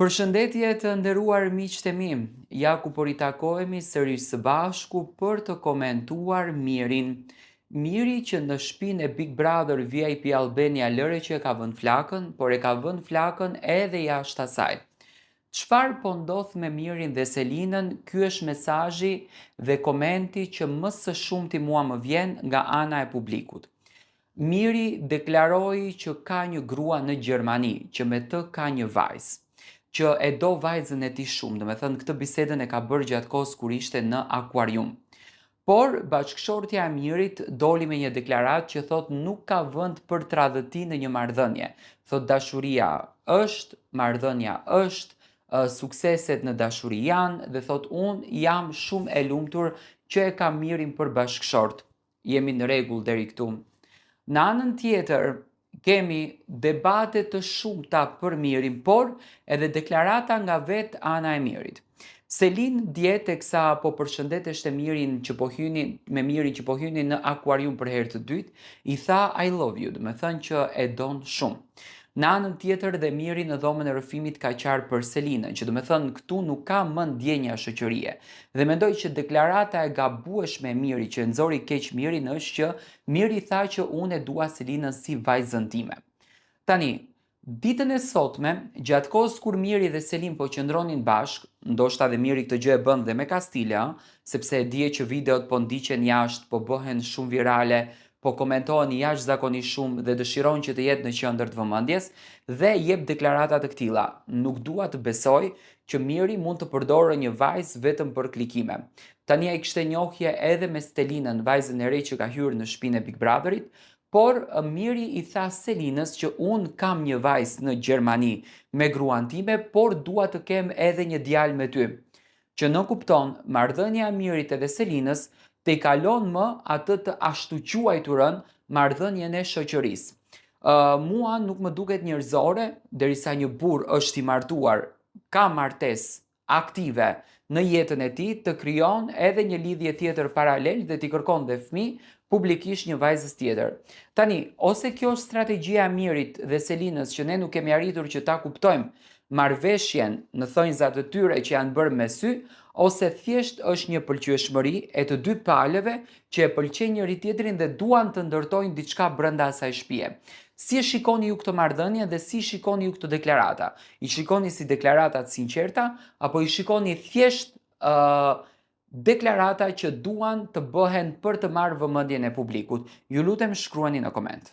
Përshëndetje të nderuar miqtë e mi, ja ku po ritakohemi sërish së bashku për të komentuar Mirin. Miri që në shpinë e Big Brother VIP Albania lëre që e ka vënë flakën, por e ka vënë flakën edhe jashtë asaj. Çfarë po ndodh me Mirin dhe Selinën, ky është mesazhi dhe komenti që më së shumti mua më vjen nga ana e publikut. Miri deklaroi që ka një grua në Gjermani, që me të ka një vajzë, që e do vajzën e tij shumë, domethënë këtë bisedën e ka bërë gjatë kohës kur ishte në akuarium. Por bashkëshortja e Mirit doli me një deklaratë që thotë nuk ka vend për tradhëti në një marrëdhënie. Thotë dashuria është, marrëdhënia është, sukseset në dashuri janë dhe thotë unë jam shumë e lumtur që e kam Mirin për bashkëshort. Jemi në rregull deri këtu. Në anën tjetër, kemi debate të shumta për Mirin, por edhe deklarata nga vetë ana e Mirit. Selin dje teksa po përshëndeteshte Mirin që po hynin me Mirin që po hynin në akuarium për herë të dytë, i tha I love you, domethënë që e don shumë. Në anën tjetër dhe Miri në dhomën e rrëfimit ka qarë për Selinën, që domethënë këtu nuk ka më ndjenja shoqërie. Dhe mendoj që deklarata e gabueshme e Mirit që e nxori keq Mirin është që Miri tha që unë e dua Selinën si vajzën time. Tani, ditën e sotme, gjatë kohës kur Miri dhe Selin po qëndronin bashkë, ndoshta dhe Miri këtë gjë e bën dhe me kastile, ë, sepse e di që videot po ndiqen jashtë, po bëhen shumë virale, po komentohen jashtëzakonisht shumë dhe dëshiron që të jetë në qendër të vëmendjes dhe jep deklarata të këtilla. Nuk dua të besoj që Miri mund të përdorë një vajzë vetëm për klikime. Tani ai kishte njohje edhe me Stelinën, vajzën e re që ka hyrë në shtëpinë e Big Brotherit, por Miri i tha Selinës që unë kam një vajzë në Gjermani me gruan time, por dua të kem edhe një djalë me ty. Që nënkupton marrëdhënia e Mirit edhe Selinës tejkalon më atë të ashtuquajturën marrëdhënien e shoqërisë. Mua nuk më duket njerëzore, derisa një burrë është i martuar, ka martesë aktive në jetën e tij, të krijon edhe një lidhje tjetër paralel dhe t'i kërkon dhe fëmijë publikisht një vajzës tjetër. Tani, ose kjo është strategjia e Mirit dhe Selinës që ne nuk kemi arritur që ta kuptojmë marrëveshjen në thonjza të tyre që janë bërë me sy, ose thjesht është një pëlqyeshmëri e të dy palëve që e pëlqejnë njëri tjetrin dhe duan të ndërtojnë diçka brenda asaj shtëpie. Si e shikoni ju këtë marrëdhënie dhe si shikoni ju këto deklarata? I shikoni si deklarata të sinqerta apo i shikoni thjesht deklarata që duan të bëhen për të marrë vëmendjen e publikut? Ju lutem shkruani në koment.